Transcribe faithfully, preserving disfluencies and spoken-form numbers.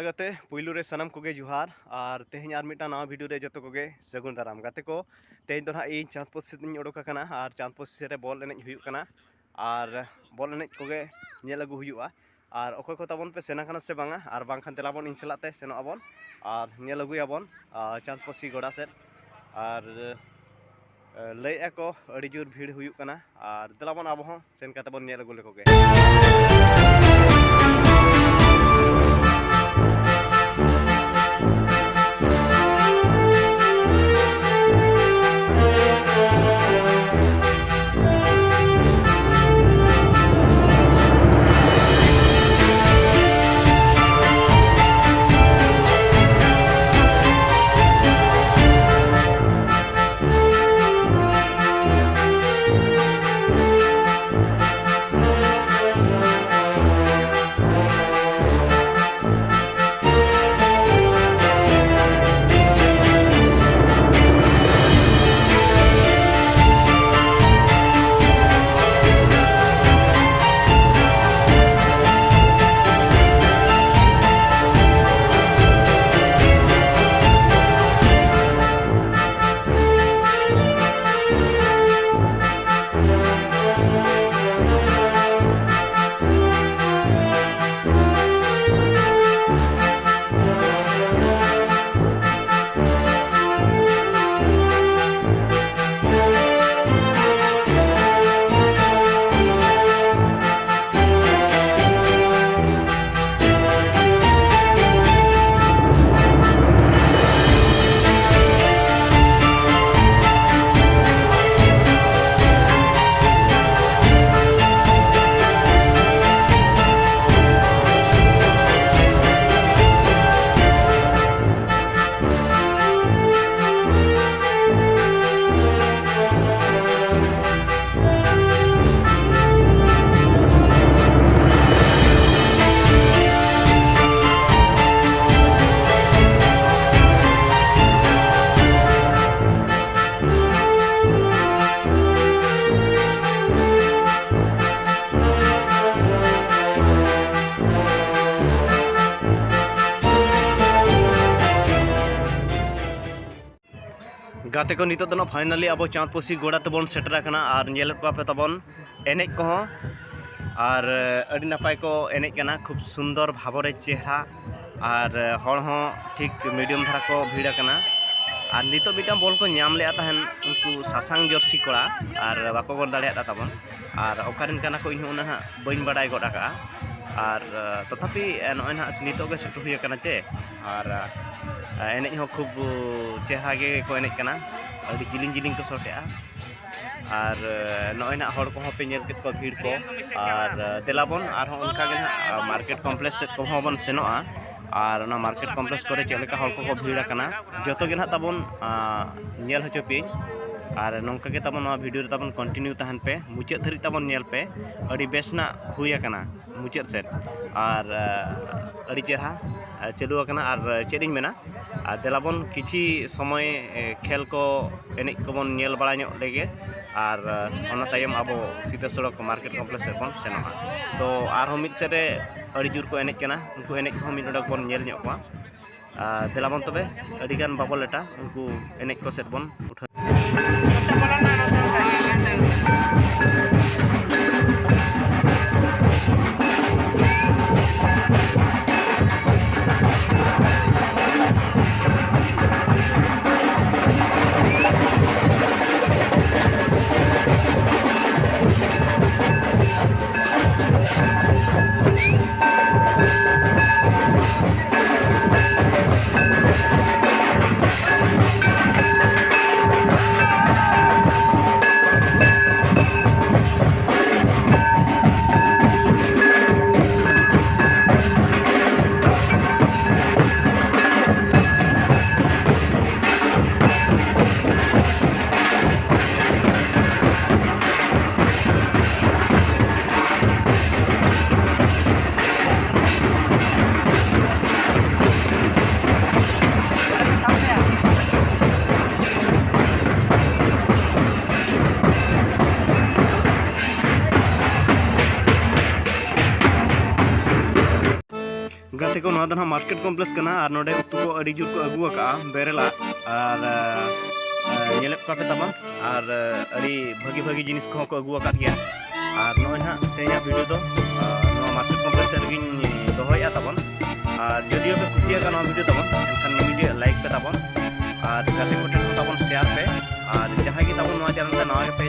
ᱜᱟᱛᱮ, ᱯᱩᱭᱞᱩ ᱨᱮ ᱥᱟᱱᱟᱢ ᱠᱚᱜᱮ ᱡᱚᱦᱟᱨ, ᱟᱨ ᱛᱮᱦᱮᱧ ᱟᱨ ᱢᱤᱫᱴᱟᱝ ᱱᱟᱣᱟ ᱵᱷᱤᱰᱤᱭᱳ ᱨᱮ ᱡᱚᱛᱚ ᱠᱚᱜᱮ ᱥᱟᱹᱜᱩᱱ ᱫᱟᱨᱟᱢ᱾ ᱜᱟᱛᱮ ᱠᱚ, ᱛᱮᱦᱮᱧ ᱫᱚ ᱱᱟᱦᱟᱜ ᱤᱧ ᱪᱟᱸᱫᱽᱯᱚᱥ ᱥᱮᱫ ᱤᱧ ᱚᱰᱚᱠ ᱟᱠᱟᱱᱟ, ᱟᱨ ᱪᱟᱸᱫᱽᱯᱚᱥ ᱥᱮᱫ ᱨᱮ ᱵᱚᱞ ᱮᱱᱮᱡ ᱦᱩᱭᱩᱜ ᱠᱟᱱᱟ, ᱟᱨ ᱵᱚᱞ ᱮᱱᱮᱡ ᱠᱚᱜᱮ ᱧᱮᱞ ᱟᱹᱜᱩ ᱦᱩᱭᱩᱜᱼᱟ᱾ ᱟᱨ ᱚᱠᱚᱭ ᱠᱚ ᱛᱟᱵᱚᱱ ᱯᱮ ᱥᱮᱱ ᱟᱠᱟᱱᱟ ᱥᱮ ᱵᱟᱝᱟ, ᱟᱨ ᱵᱟᱝᱠᱷᱟᱱ ᱫᱮᱞᱟ ᱵᱚᱱ ᱤᱧ ᱥᱟᱞᱟᱜ ᱛᱮ ᱥᱮᱱᱚᱜ ᱟᱵᱚᱱ ᱟᱨ ᱧᱮᱞ ᱟᱹᱜᱩᱭᱟᱵᱚᱱ, ᱟᱨ ᱪᱟᱸᱫᱽᱯᱚᱥᱤ ᱜᱚᱰᱟ ᱥᱮᱫ, ᱟᱨ ᱞᱟᱹᱭᱮᱫᱼᱟ ᱠᱚ ᱟᱹᱰᱤ ᱡᱳᱨ ᱵᱷᱤᱲ ᱦᱩᱭᱩᱜ ᱠᱟᱱᱟ᱾ ᱟᱨ ᱫᱮᱞᱟ ᱵᱚᱱ ᱟᱵᱚ ᱦᱚᱸ ᱥᱮᱱ ᱠᱟᱛᱮ ᱵᱚᱱ ᱧᱮᱞ ᱟᱹᱜᱩ ᱞᱮᱠᱚ ᱜᱮ᱾ ᱜᱟᱛᱮ ᱠᱚ, ᱱᱤᱛᱚᱜ ᱫᱚ ᱱᱟᱜ finally ᱟᱵᱚ ᱪᱟᱸᱫᱽᱯᱩᱥᱤ ᱜᱚᱰᱟ ᱛᱮᱵᱚᱱ ᱥᱮᱴᱮᱨ ᱟᱠᱟᱱᱟ ᱟᱨ ᱧᱮᱞᱮᱫ ᱠᱚᱣᱟ ᱯᱮ ᱛᱟᱵᱚᱱ ᱮᱱᱮᱡ ᱠᱚᱦᱚᱸ᱾ ᱟᱨ ᱟᱹᱰᱤ ᱱᱟᱯᱟᱭ ᱠᱚ ᱮᱱᱮᱡ ᱠᱟᱱᱟ, ᱠᱷᱩᱵ ᱥᱩᱱᱫᱚᱨ ᱵᱷᱟᱵᱚᱨᱮ ᱪᱮᱦᱨᱟ᱾ ᱟᱨ ᱦᱚᱲ ᱦᱚᱸ ᱴᱷᱤᱠ medium ᱫᱷᱟᱨᱟ ᱠᱚ ᱵᱷᱤᱲ ᱟᱠᱟᱱᱟ᱾ ᱟᱨ ᱱᱤᱛᱚᱜ ᱢᱤᱫᱴᱟᱝ ᱵᱚᱞ ᱠᱚ ᱧᱟᱢ ᱞᱮᱫᱼᱟ ᱛᱟᱦᱮᱱ, ᱩᱱᱠᱩ ᱥᱟᱥᱟᱝ ᱡᱟᱹᱨᱥᱤ ᱠᱚᱲᱟ, ᱟᱨ ᱵᱟᱠᱚ ᱜᱚᱞ ᱫᱟᱲᱮᱭᱟᱫᱟ ᱛᱟᱵᱚᱱ᱾ ᱟᱨ ᱚᱠᱟᱨᱮᱱ ᱠᱟᱱᱟ ᱠᱚ, ᱤᱧᱦᱚᱸ ᱩᱱᱟᱹᱜ ᱦᱟᱸᱜ ᱵᱟᱹᱧ ᱵᱟᱰᱟᱭ ᱜᱚᱫ ᱟᱠᱟᱜᱼᱟ᱾ ᱟᱨ ᱛᱚᱛᱷᱟᱯᱤ ᱱᱚᱜᱼᱚᱭ ᱱᱟᱦᱟᱜ ᱱᱤᱛᱚᱜ ᱜᱮ ᱥᱮᱴᱮᱨ ᱦᱩᱭ ᱟᱠᱟᱱᱟ ᱪᱮ᱾ ᱟᱨ ᱮᱱᱮᱡ ᱦᱚᱸ ᱠᱷᱩᱵ ᱪᱮᱦᱨᱟ ᱜᱮ ᱠᱚ ᱮᱱᱮᱡ ᱠᱟᱱᱟ, ᱟᱹᱰᱤ ᱡᱤᱞᱤᱧ ᱡᱤᱞᱤᱧ ᱠᱚ ᱥᱚᱴᱮᱜᱼᱟ᱾ ᱟᱨ ᱱᱚᱜᱼᱚᱭ ᱱᱟᱦᱟᱜ ᱦᱚᱲ ᱠᱚᱦᱚᱸ ᱯᱮ ᱧᱮᱞ ᱠᱮᱫ ᱠᱚᱣᱟ, ᱵᱷᱤᱲ ᱠᱚ᱾ ᱟᱨ ᱫᱮᱞᱟ ᱵᱚᱱ ᱟᱨᱦᱚᱸ ᱚᱱᱠᱟ ᱜᱮ ᱱᱟᱦᱟᱜ market complex ᱥᱮᱫ ᱠᱚᱦᱚᱸ ᱵᱚᱱ ᱥᱮᱱᱚᱜᱼᱟ᱾ ᱟᱨ ᱚᱱᱟ market complex ᱠᱚᱨᱮ ᱪᱮᱫ ᱞᱮᱠᱟ ᱦᱚᱲ ᱠᱚᱠᱚ ᱵᱷᱤᱲ ᱟᱠᱟᱱᱟ, ᱡᱚᱛᱚ ᱜᱮ ᱱᱟᱦᱟᱜ ᱛᱟᱵᱚᱱ, ᱟᱸ, ᱧᱮᱞ ᱦᱚᱪᱚ ᱯᱮᱭᱟᱹᱧ᱾ ᱟᱨ ᱱᱚᱝᱠᱟ ᱜᱮ ᱛᱟᱵᱚᱱ ᱱᱚᱣᱟ video ᱨᱮ ᱛᱟᱵᱚᱱ continue ᱛᱟᱦᱮᱱ ᱯᱮ, ᱢᱩᱪᱟᱹᱫ ᱫᱷᱟᱹᱨᱤᱡ ᱛᱟᱵᱚᱱ ᱧᱮᱞ ᱯᱮ᱾ ᱟᱹᱰᱤ ᱵᱮᱥ ᱱᱟᱜ ᱦᱩᱭ ᱟᱠᱟᱱᱟ ᱢᱩᱪᱟᱹᱫ ᱥᱮᱫ᱾ ᱟᱨ, ᱟᱸ, ᱟᱹᱰᱤ ᱪᱮᱦᱨᱟ, ᱟᱸ, ᱪᱟᱹᱞᱩ ᱟᱠᱟᱱᱟ᱾ ᱟᱨ ᱪᱮᱫ ᱤᱧ ᱢᱮᱱᱟ, ᱟᱨ ᱫᱮᱞᱟ ᱵᱚᱱ ᱠᱤᱪᱷᱤ ᱥᱚᱢᱚᱭ, ᱮ, ᱠᱷᱮᱞ ᱠᱚ, ᱮᱱᱮᱡ ᱠᱚᱵᱚᱱ ᱧᱮᱞ ᱵᱟᱲᱟ ᱧᱚᱜ ᱞᱮᱜᱮ᱾ ᱟᱨ, ᱮ, ᱚᱱᱟ ᱛᱟᱭᱚᱢ ᱟᱵᱚ ᱥᱤᱛᱟᱹ ᱥᱚᱲᱚᱠ market complex ᱥᱮᱫ ᱵᱚᱱ ᱥᱮᱱᱚᱜᱼᱟ᱾ ᱛᱚ ᱟᱨᱦᱚᱸ ᱢᱤᱫ ᱥᱮᱫ ᱨᱮ ᱟᱹᱰᱤ ᱡᱳᱨ ᱠᱚ ᱮᱱᱮᱡ ᱠᱟᱱᱟ, ᱩᱱᱠᱩ ᱮᱱᱮᱡ ᱠᱚᱦᱚᱸ ᱢᱤᱫ ᱰᱚᱸᱰᱮᱠ ᱵᱚᱱ ᱧᱮᱞ ᱧᱚᱜ ᱠᱚᱣᱟ᱾ ᱟᱨ ᱫᱮᱞᱟ ᱵᱚᱱ ᱛᱚᱵᱮ, ᱟᱹᱰᱤ ᱜᱟᱱ ᱵᱟᱵᱚ ᱞᱮᱴᱟ, ᱩᱱᱠᱩ ᱮᱱᱮᱡ ᱠᱚ ᱥᱮᱫ ᱵᱚᱱ ᱩᱴᱷᱟᱹᱣ᱾ ᱜᱟᱛᱮ ᱠᱚ, ᱱᱚᱣᱟ ᱫᱚ ᱱᱟᱦᱟᱜ market complex ᱠᱟᱱᱟ ᱟᱨ ᱱᱚᱰᱮ ᱩᱛᱩ ᱠᱚ ᱟᱹᱰᱤ ᱡᱳᱨ ᱠᱚ ᱟᱹᱜᱩ ᱟᱠᱟᱜᱼᱟ, ᱵᱮᱨᱮᱞᱟᱜ᱾ ᱟᱨ, ᱟᱨ ᱧᱮᱞᱮᱫ ᱠᱚᱣᱟ ᱯᱮ ᱛᱟᱵᱚᱱ᱾ ᱟᱨ ᱟᱹᱰᱤ ᱵᱷᱟᱹᱜᱤ ᱵᱷᱟᱹᱜᱤ ᱡᱤᱱᱤᱥ ᱠᱚᱦᱚᱸ ᱠᱚ ᱟᱹᱜᱩ ᱟᱠᱟᱫ ᱜᱮᱭᱟ᱾ ᱟᱨ ᱱᱚᱜᱼᱚᱭ ᱱᱟᱦᱟᱜ ᱛᱮᱦᱮᱧᱟᱜ ᱵᱷᱤᱰᱤᱭᱳ ᱫᱚ ᱱᱚᱣᱟ ᱢᱟᱨᱠᱮᱴ ᱠᱚᱢᱯᱞᱮᱠᱥ ᱥᱮᱫ ᱨᱮᱜᱮᱧ ᱫᱚᱦᱚᱭᱮᱫᱼᱟ ᱛᱟᱵᱚᱱ᱾ ᱟᱨ ᱡᱩᱫᱤ ᱯᱮ ᱠᱩᱥᱤᱭᱟᱜ ᱠᱟᱱᱟ ᱱᱚᱣᱟ ᱵᱷᱤᱰᱤᱭᱳ ᱛᱟᱵᱚᱱ, ᱮᱱᱠᱷᱟᱱ ᱱᱤᱭᱟᱹ ᱵᱷᱤᱰᱤᱭᱳ ᱞᱟᱭᱤᱠ ᱯᱮ ᱛᱟᱵᱚᱱ, ᱟᱨ ᱜᱟᱛᱮ ᱠᱚᱴᱷᱮᱱ ᱦᱚᱸ ᱛᱟᱵᱚᱱ ᱥᱮᱭᱟᱨ ᱯᱮ᱾ ᱟᱨ ᱡᱟᱦᱟᱸᱭ ᱜᱮ ᱛᱟᱵᱚᱱ ᱱᱚᱣᱟ ᱪᱮᱱᱮᱞ ᱨᱮ ᱱᱟᱣᱟ ᱜᱮᱯᱮ